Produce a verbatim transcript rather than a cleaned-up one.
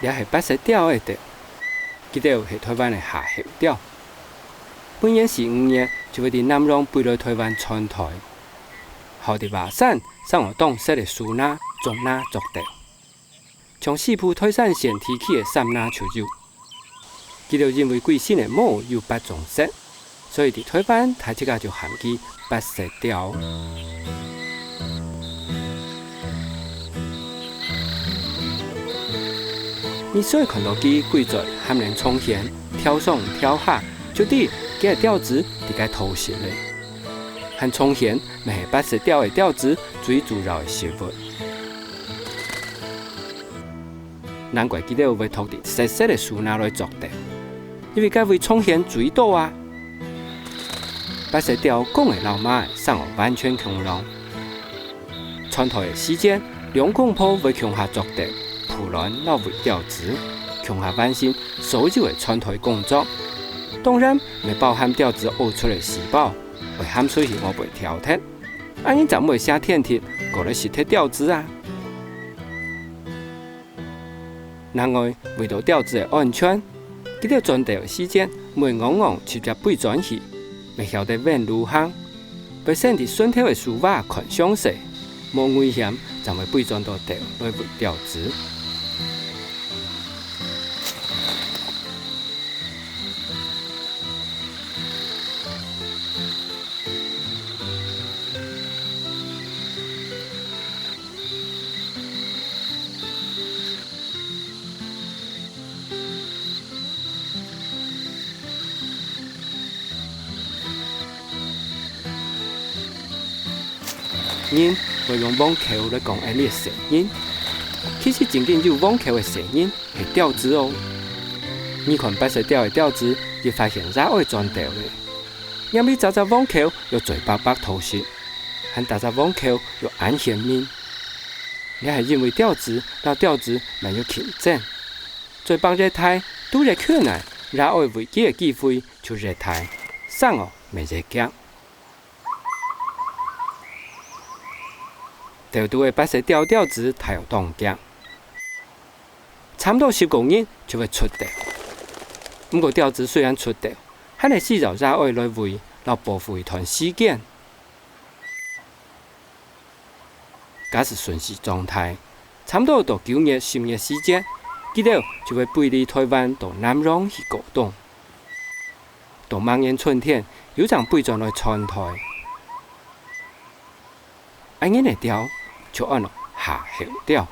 也係八色鳥个竇。佢兜係臺灣个夏候鳥。每年四五月就會對南洋飛來臺灣穿臺，好在華山、三河東勢个樹林、棕林築竇，像四步臺山線地區个三林就有。佢兜因為歸身个毛有八種色， 所以在臺灣大自家就喊佢八色鳥。你所以看到佢歸嘴含等長弦，跳上跳下，就知佢个鳥子在該討食咧。還長弦乜係八色鳥个鳥子最主要个食物。 難怪佢兜會擇在細細个樹林來作碓，因為該位長弦最多啊。八色鳥公个摎媽个生活完全共樣。穿台个時節，兩公婆會共下作碓、孵卵摎餵鳥子，共下完成所有个穿台工作。當然，也包含鳥子屙出个屎包，會含水去外背跳忒。恁樣正毋會瀉天敵，過來食忒鳥子啊。 另外，為著鳥子个安全，佢兜鑽竇个時節，毋會戇戇直接飛鑽去，乜曉得彎路行，會先在脣頭个樹椏看詳細，無危險，正會飛鑽到竇來餵鳥子。 人會用黃虯來講𠊎俚个細人，其實真正有黃虯个細人係鳥子哦。你看八色鳥个鳥子，一發現也愛鑽竇咧，黏起隻隻黃虯，又嘴擘擘討食，還逐隻黃虯又恁顯面。這係因為鳥子摎鳥子乜有競爭，嘴擘越大，肚越圈仔，也愛餵佢个機會就越大，生哦乜越遽。 竇肚个八色鳥鳥子大到當遽，差毋多十個月就會出竇。毋過鳥子雖然出竇，還係需要爺哀來餵摎保護一段時間。假使順序長大，差毋多到九月、十月時節，佢兜就會飛離臺灣到南洋去過冬。 到明年春天，又正飛轉來穿臺。恁樣个鳥，就安到夏候鳥。